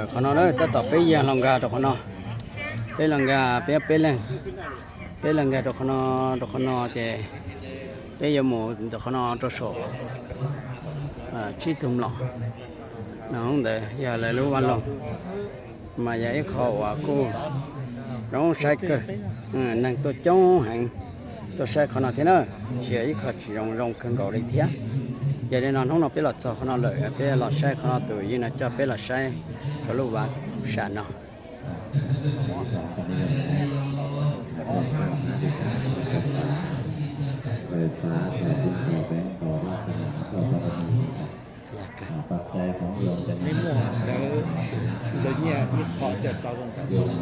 Qhov no na tab tom peb yuav los nkag rau qhov no, peb los nkag peb peb leeg, peb los nkag rau qhov no, rau qhov no ces peb yuav mus ntawm qhov no rau saum tsib tug mlom. No ntawd yog lawv lub vaj loog, mas yog ib qho uas kuj zoo saib kawg, neeg tuaj coob heev tuaj saib qhov no thiab na, tsis yog ib qho tsis zoo, zoo kawg nkaus li thiab. Yog li no hnub no peb los txog qhov no lawm, peb los saib qhov no, tus yawg no coj peb los saib rau lub vaj sam no.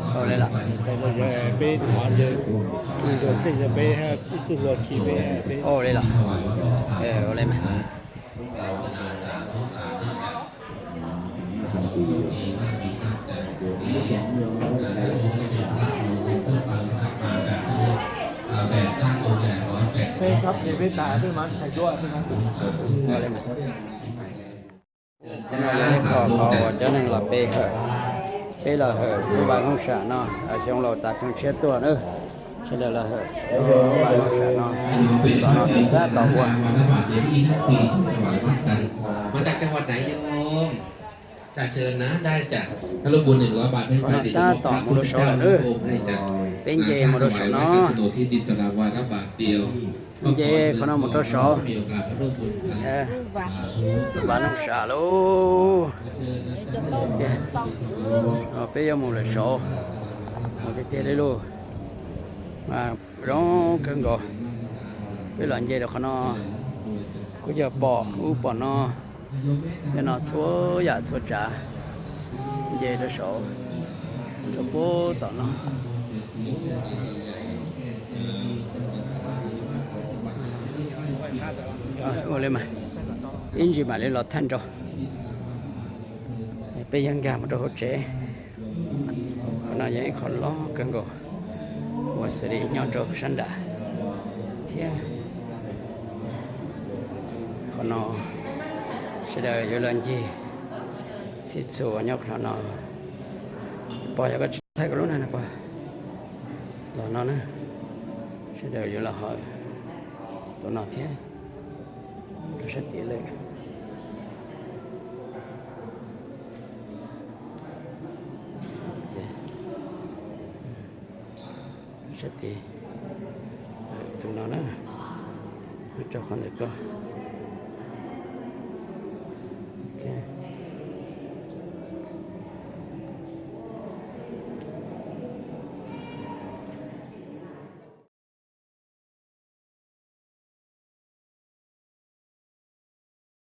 Ua li lawm. Ua li lawm. Ua li mas. Qhov no yog ib qho qhov uas cov neeg los pe hawm, peb los hawm lub vaj loog sam no, xyoo laus tas xyoo tshiab tuaj na, sawv daws los hawm lub vaj loog sam no, tom no tab tom ua. Qhov no tab tom mus rau saud lawm na, peb nce mus rau saum no. Nce qhov no mus rau saud, vaj loog sam lauj. Peb yuav mus lawm saud, mus tiag tiag li lauj. Zoo kawg nkaus. Peb los nce rau qhov no, kuj yog pom ub pom no, yog no txhua yam txhua tsav, nce rau saud, rau puag tom no. Ua li mas, ib ntsis mam li los thaij nrau. Peb yuav nkag mus rau hauv tsev. Qhov no yog ib qho loj kawg nkaus uas xws li nyob rau sab nram thiab. Qhov no sawv daws yuav los ncig txhij txhua nyob qhov no. Pog yog koj tsis thaij koj lub neej no pog, los no na, sawv daws yuav los hawm tus no thiab, rau sab tid lawm. Sab tid, tus no na, rau qhov ntawm ko.